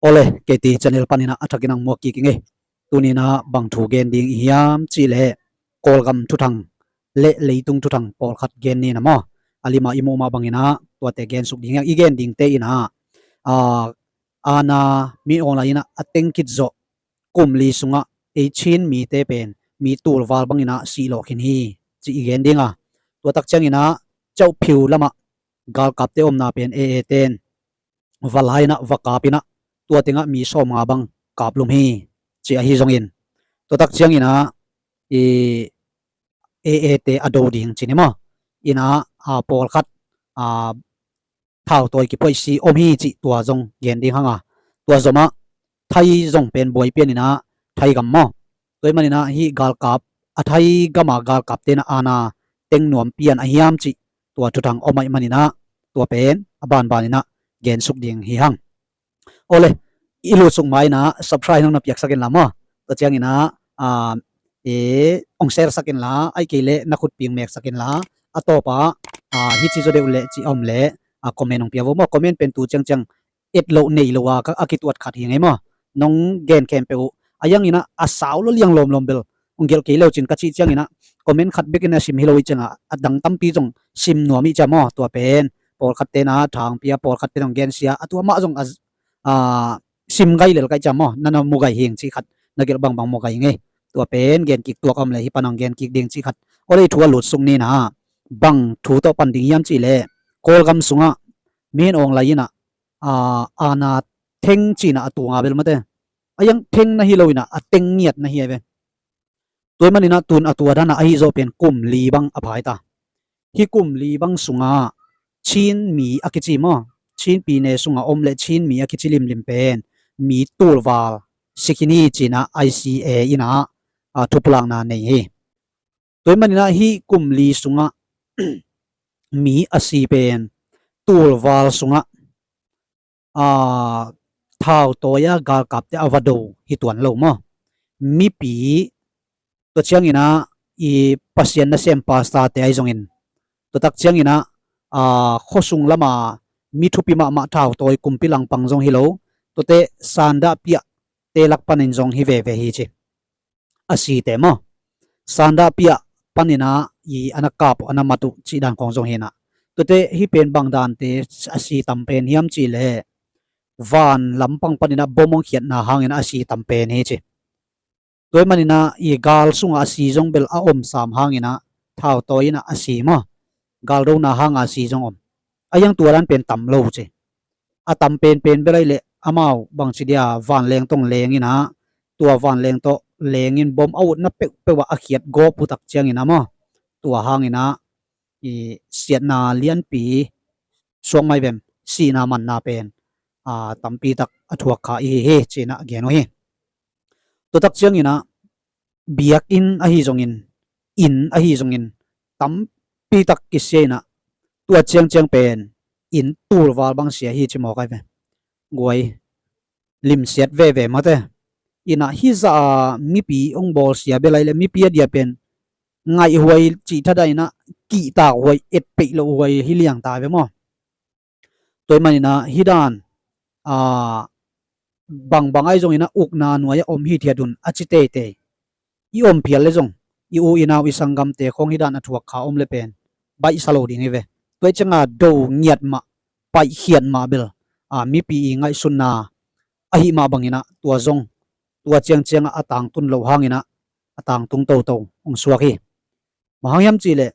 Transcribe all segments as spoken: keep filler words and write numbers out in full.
Awle, K T channel panin ah a thakin ang muak kik ing ei. Tuni-in ah bang thu gen ding i hiam cih leh, Kawlgam thuthang le leitung thuthang pawlkhat gen ni na maw. A lim ah i muh mah bangin ah tuate gen suk ding hi hang. I gen dingte in ah, aa, aana Min Aung Hlaing in ah a teng khit zawh kum li sungah ei Chin mite pen mi tulval bangin ah sih lawh khin hi, ci i gen ding a. Tua tak ciangin ah Kyaukphyu lamah galkapte omna pen A A ten va la in ah, va kap in ah, tua tengah mi sawmnga bang kap lum hi, ci ahi zongin, tua tak ciangin ah i A A te a do ding ci ni maw. In ah, a, pawlkhat, a, thautawi kiphuaisi om hi cih tua zong gen ding hang a. Tua zomah Thai zong pen buai pian in ah, Thai gam maw. Tua ahih manin ah hih galkap, a Thai gama galkapte in ah aana teng nuam pian a hiam cih tua thuthang om ahih manin ah, tua pen a banbanin ah gen suk ding hi hang. Awle, i lut suk ma-in ah subscribe nong na piaksak inla maw. Tua ciangin ah, a, e, ong share sak inla, ahih kei leh na khutpi ong meksak inla, a tawpah, a, hih ci zaw deuh leh ci a om leh, a, comment ong pia vo maw. Comment pen tu ciangciang et loh nei lo a, ka, a kituat khat hi ngei maw. Nong gen khempeuh uh a, a hiangin ah a sau lo liang lawmlawm bel ong gelh kei leu cin ka cih ciangin ah, comment khat bekin a sim hi lo i ciangah, a dang tampi zong sim nuam i ciang maw. Tua pen pawlkhatte in ah tha ong pia, pawlkhatte in ong gensia, a tua mah zong a, a, sim gai lel ka i ciang maw, na na mu gai hing cih khat, na gelh bangbang mu gai ngei. Tua pen gen kik tuak a om leh hih pan ong gen kik ding cih khat. Awle, i thu a lut suk ni na, bang thu tawh pan ding hiam cih leh, Kawlgam sungah Min Aung Hlaing in ah, a, aana theng ci in ah a tunga bel mate, a hiang theng na hi lo in ah, a teng ngiat na hi a ve. Tua ahih manin ah tun a tua dan ah ahi zawh pen kum li bang a phai ta. Hih kum li bang sungah Chin mi a kici maw, Chin pine sungah om leh Chin mi a kici limlim pen mi tulval si khin hi ci in ah I C A in ah, a, thupulakna nei hi. Tua ahih manin ah hih kum li sungah mi a si pen tulval sungah, a, thautawi a galkapte a va do hi tuan lo maw. Mipi, tua ciangin ah i Pasian nasem pastorte ahi zongin, tua tak ciangin ah, a, khuasung lama mi thupi mahmah thautawi kumpi langpang zong hi lo, tuate sanda piahte lak panin zong hi veve hi ci. A site maw, sanda piah panin ah i a na kap uh, a na mat uh cih dan khawng zong hi in ah, tuate hih pen bang dante a si tam pen hiam cih leh, van lampang panin ah bom ong khiatna hangin ah a si tam pen hi ci. Tua ahih manin ah i gal sungah a si zong bel a om sam hangin ah, thautawi in ah a si maw, galdona hanga a si zong om. A hiang tua dan pen tam lo ci. A tam penpen bel ahih leh amau bangci dia vanleng tawh ong leng in ah, tua vanleng tawh lengin bom a utna peuhpeuh ah a khiat gawp uh tak ciangin ah maw, tua hangin ah i siatna lianpi suak mai vem, sihna manna pen, a, tampi tak a thuak kha i hi hi ci in ah gen uh hi. Tua tak ciangin ah biakinn ahi zongin, inn ahi zongin, tampi tak kisia in ah, tua ciangciang pen inn tulval bang sia hi ci mawk ai ve. Guai, limsiat veve mate. In ah hih zah a mipi ong bawlsia bel ahih leh mipi a dia pen ngaihhuai cih thadah in ah, kihtakhuai, etpeih lohhuai hi liang ta ve maw. Tua ahih manin ah hih dan, a, bangbang ahi zongin ah ukna nuai-ah om hithiat un a ci teitei. I om phial leh zong i u i nau i sanggamte khawng hih dan a thuak kha om leh pen baihsa lo ding hi ve. Tua ahih ciangah do ngiat mah, paihkhiat mah bel, a, mipi i ngaihsutna ahih mah bangin ah tua zong tua ciangciangah a tangtun loh hangin ah a tangtung toto ong suak hi. Bang hang hiam cih leh,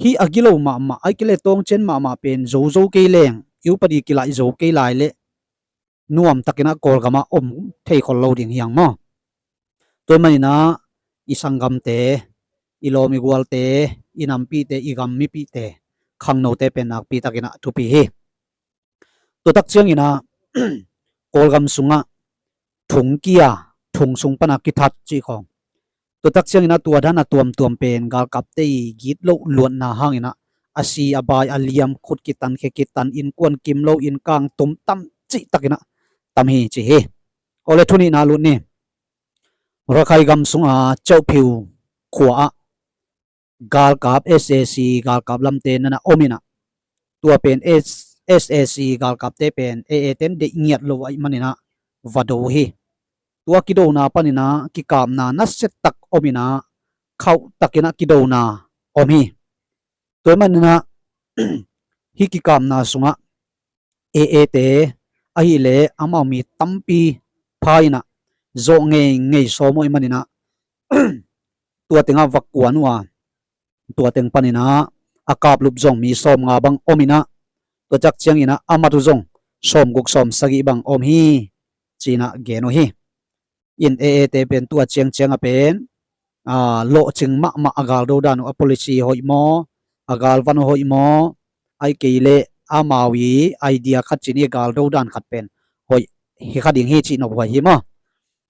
hih a gilo mahmah, ahih kei leh tawngcian mahmah pen zo zo kei leng, i upadi kilaih zo kei lai leh nuamtakin ah Kawlgamah om thei khol lo ding hi hang maw. Tua ahih manin ah i sanggamte, i lawm i gualte, i nampihte, i gam mipihte, khangnote pen nakpitakin ah thupi hi. Tua tak ciangin ah Kawlgam sungah thung kia, thung sung pana kithat cih khawng. Tua tak ciangin ah tua dan a tuamtuam pen galkapte i gitloh luatna hangin ah a si a bai a liam, khut kitan, khe kitan, innkuan kim lo, innkang tum tam cihtakin ah tam hi ci hi. Awle, thu nihna lut ni. Rakhine gam sunga Kyaukphyu khua ah galkap, S A C galkap lamte na na om in ah, tua pen S-, S A C galkapte pen A A ten deih ngiat lo ahih manin ah, va do uh hi. Tua kidona paninah kikapna nasiatak ominah khauhtakinah kidona om hi. Tua hi maninah hih kikapna sungah A A te ahileh amau mi tampi pha inah zawh ngeingei sawm uh hi maninah tua tengah va kuan uh a, tua teng paninah a kaplup zong mi sawm nga bang om inah tua ciak cianginah a mat uh zong sawm guk sawm sagih bang om hi cinah gen uh hi. In A A te pen tua ciangciang a pen lawhcing mahmah a gal dodan uh a policy hoih maw, a galvan uh hoih maw, ai kei leh amau i idea khat cin i gal dodan khat pen hoih hi kha ding hi cih nophuai hi maw.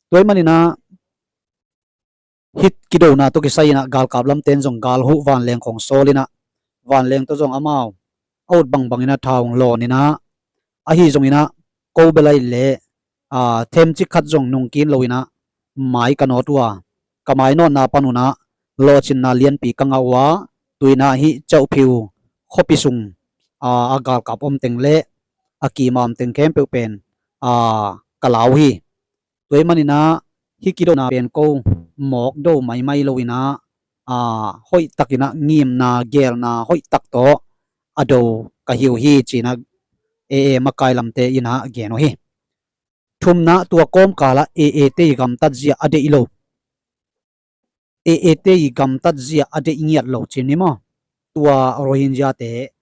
Tua hi maninah hih kidona tawh kisai inah galkap lamten zong gal huh vanleng khong sawl inah vanleng tawh zong amau a ut bangbang inah thau hong lawn inah ahi zonginah ko bel ahileh themcik khat zong nungkin lo inah mai ka nawt uh a, ka mai nawtna pan unah lawhcinna lianpi ka ngah uh a, tuinah hih Kyaukphyu khuapi sung a galkap om teng le a kima om teng khempeuh pen ka lau hi. Tua hi maninah hih kidona pen ko mawk do maimai lo inah hoihtakinah ngimna gelna hoihtak tawh a do ka hi uh hi cinah A A makai lamte inah gen uh hi. Thumna, tua kawmkalah A A te i gamtat zia a deih lo, A A te i gamtat zia a deih ngiat lo cin hi maw. Tua Rohingya te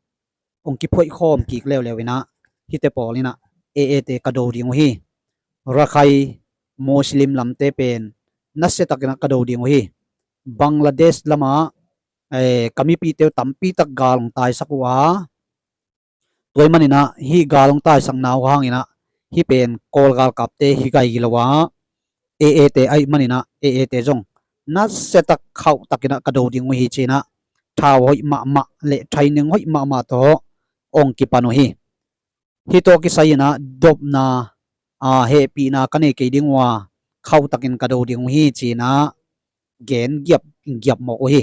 hong kiphoih khawm kik leuleu inah hihte pawl inah A A te ka do ding uh hi. Rakhine Muslim lamte pen nasiatakinah ka do ding uh hi. Bangladesh lamah ka mipite uh tampitak gal hong taisak uh a, tua hi maninah hih gal hong taisakna uh hanginah hih pen Kawl galkapte hi gai lo a, A A te ahi maninah A A te zong nasiatak khauhtakinah ka do ding uh hi cinah thau hoih mahmah le training hoih mahmah tawh hong kipan uh hi. Hih tawh kisai inah dopna hehpihna ka nei kei ding uh a, khauhtakin ka do ding uh hi cinah gen giap giap mawk uh hi.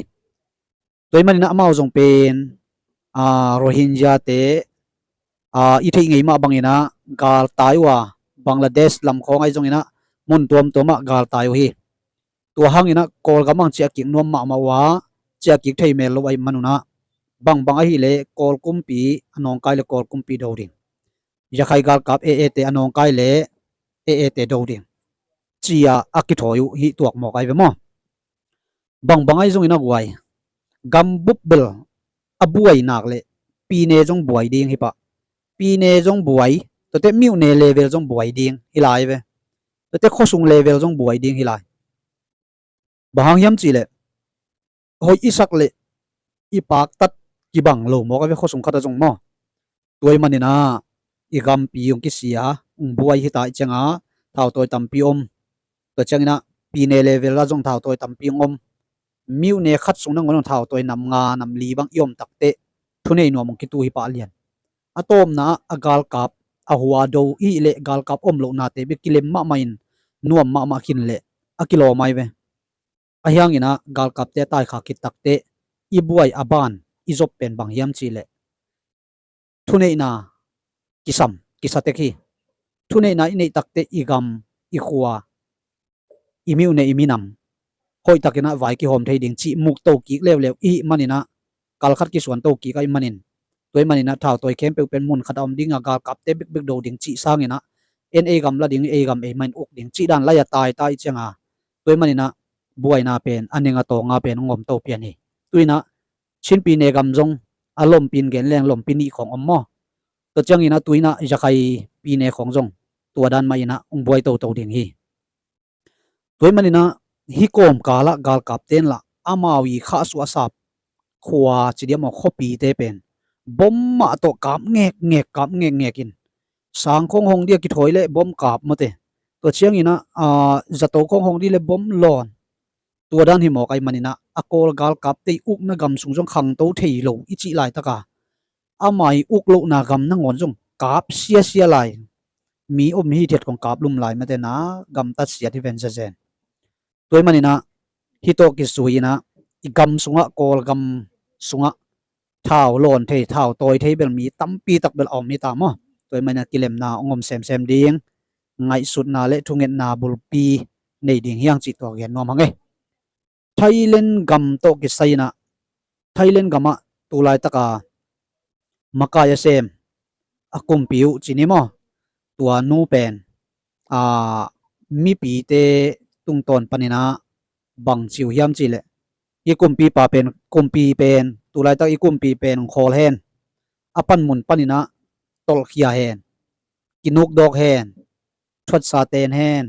Tua hi maninah amau zong pen Rohingya te i theih ngei mah banginah galtai uh a, Bangladesh lam khawng ahi zonginah mun tuamtuamah galtai uh hi. Tua hanginah Kawlgam ang ciahkik nuam mahmah uh a, ciahkik thei mel lo ahi manunah bangbang ahileh Kawl kumpi a nawngkai le Kawl kumpi do ding, Rakhine galkap A A te a nawngkai le A A te do ding cia a kithawi uh hih tuak mawk ahi ve maw. Bangbang ahi zongin a guai, gambup bel a buai nak le pine zong buai ding hi pah. Pine zong buai, tuate myone level zong buai ding hi lai ve. Tuate khuasung level zong buai ding hi lai. Bang hang hiam cihleh hoih i sak le i paktat kibang lo mawk a ve khuasung khatah zong maw. Tua hi maninah i gampi hong kisia, hong buai hita i cianga thautawi tampi om. Tua cianginah pine level ah zong thautawi tampi hong om. Myone khat sung nangawn hong thautawi nam nga nam li bang i om takteh thunei nuam hong kitu hi pah lian. A tawpna ah a galkap a hua do i hih leh galkap om lohnate bek kilem mahmah in nuam mahmah khin leh a kilawm ahi ve. Ahi hanginah galkapte a taikhak khit takteh i buai a ban i zop pen bang hiam cihleh thuneihna kisam kisa tek hi. Thuneihna i neih takteh i gam, i khua, i myone, i minam hoihtakinah vai kihawm thei ding cih mukto kik leuleu i hih maninah kalkhat kisuanto kik ahih manin, tua hi maninah thautawi khempeuh pen mun khatah om dinga galkapte bekbek do ding cih sanginah en ei gam la ding, ei gam ei mahin uk ding cih dan lai a taitai cianga, tua hi maninah buaina pen a neng a tawnga pen hong omto pian hi. Tuinah Chin pine gam zong a lompi in gen leng lompi nih khawng om maw. Tua cianginah tuinah Rakhine pine khawng zong tua dan mahinah hong buai toto ding hi. Tua hi maninah hih kawmkalah galkapten lah amau i khahsuah a sap khua ci diam aw, khuapite pen bom mah tawh kap ngekngek, kap ngekngek in sang khawng hong dia kithawi leh bom kap mawte. Tua cianginah zato khawng hong di leh bom lawn. Tua dan hi mawk ahih maninah a Kawl galkapte i ukna gam sung zong khangto thei lo i cih laitaka amah i uk lohna gam nangawn zong kap siasia lai. Mi om hi thiat kong kap lum lai mate na gamtat siat hi ven zazen. Tua hi maninah hih tawh kizui inah i gam sungah, Kawl gam sungah thau lawn thei, thau tawi thei bel mi tampi tak bel a om hi ta maw. Tua hi maninah kilemna hong om semsem ding. ngaihsutna le thungetna bulpi nei ding hi hang cih tua gen nuam hang e. Thailand gam tawh kisai inah, Thailand gamah tu laitaka makai a sem a kumpi uh ci ni maw, tua nu pen, aa, mipite tungtawn paninah bang ci uh hiam cihleh, i kumpipa pen, kumpi pen, tu laitak i kumpi pen khawl hen, a panmun paninah tolhkhia hen, kinukdawk hen, thuatsa ten hen,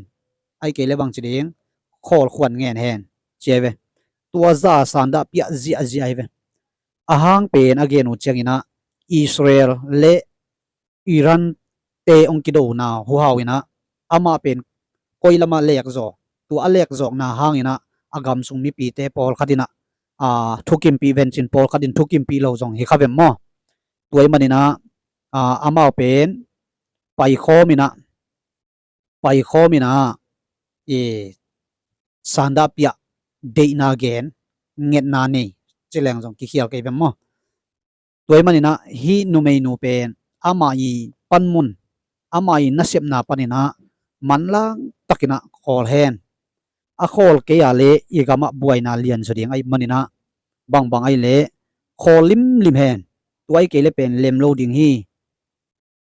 ahih kei le bang ci ding, khawl khuan ngen hen, ci ahi ve. Tua za sandahpiah ziahziah ahi ve. A hang pen a gen uh cianginah Israel le Iran te hong kidona huhau inah amah pen koi lamah lekzawk, tua a lekzawkna hanginah a gam sung mipite pawlkhat inah, aa, thukimpih vencin pawlkhat in thukimpih lo zong hi kha vem maw? Tua ahih maninah, aa, amau pen paikhawm inah, paikhawm inah, i sandahpiah deihna gen, ngetna nei ci leng zong kikhial kei vem maw? Tua ahih maninah hih numeinu pen amah i panmun, amah i nasepna paninah manlang takinah khawl hen. A khawl kei a le i gamah buaina lian zaw ding ahih maninah, bangbang ahih le khawl limlim hen. Tua ahih kei le pen lem lo ding hi.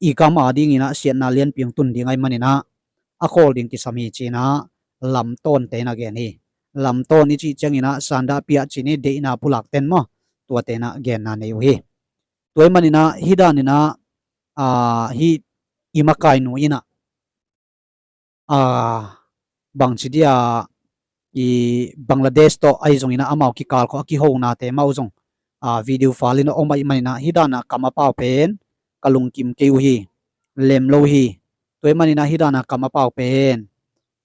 I gam a dinginah siatna lianpi hong tun ding ahih maninah a khawl ding kisam hi cinah lamtawnte inah gen hi. Lamtawn i cih cianginah sandahpiah ci ni, deihna pulak ten maw, tuate inah genna nei uh hi. Tua ahih maninah hih daninah, aa, hih i makainu inah, aa, bangci dia i Bangladesh tawh ahi zonginah amau kikal khawh a kihonate mah uh zong, aa, video file inah om ahih maninah hih danah kam a pau pen ka lungkim kei uh hi, lem lo hi. Tua ahih maninah hih danah kam a pau pen,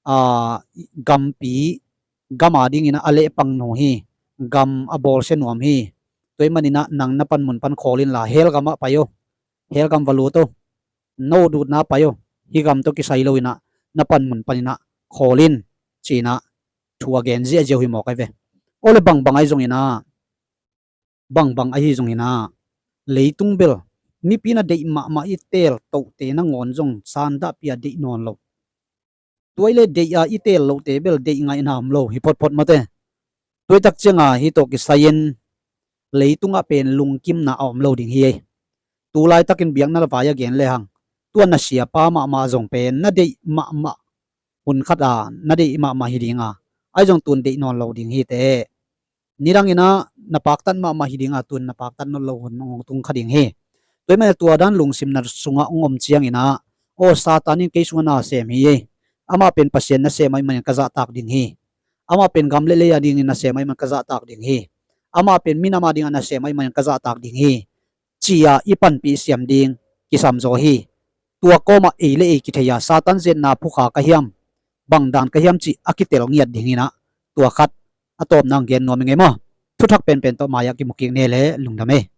aa, gampi, gam a dinginah a lehpangnu hi, gam a bawlsia nuam hi. Tua ahih maninah nang na panmun pan khawl inla hell gamah pai o, hell gam va lut o, no dutna pai o, hih gam tawh kisai lo inah na panmun paninah khawl in cinah thu a gen ziahziah uh hi mawk ahi ve. Aw le bangbang ahi zonginah, bangbang ahi zonginah leitung bel mipi na deih mahmah i teel tohte nangawn zong sandahpiah deih nawn lo. Tua ahih le deih a i teel lohte bel deih ngaihna om lo hi photphot mate. Tua ahih tak cianga hih tawh kisai-in leitungah pen lungkimna a om lo ding hi ei. Tu laitakin biakna vai a gen lehang, tua na siapa mahmah zong pen na deih mahmah hun khat a na deih mahmah hi dinga, ahi zong tun deih nawn lo ding hi teh. Nidanginah na paktat mahmah hi dinga, tun na paktat nawn lo hun hong tung kha ding hi. Tua ahih manin tua dan lungsimna sungah hong om cianginah, aw, Satan in kei sungah nasem hi ei. Amah pen Pasian nasem ahih manin ka zahtak ding hi. Amah pen gam le lei a dingin nasem ahih manin ka zahtak ding hi. Amah pen minam a dingin nasem ahih manin ka zahtak ding hi, ci-a i panpih siam ding kisam zaw hi. Tua kawmah ei le ei kithei-a Satan zetna phukha ka hiam, bangdan ka hiam cih a kitel ngiat dinginah tua khat a tawpna hong gen nuam ing ei maw. Thuthak penpen tawh mai-ah kimu kik ni le lungdam ei.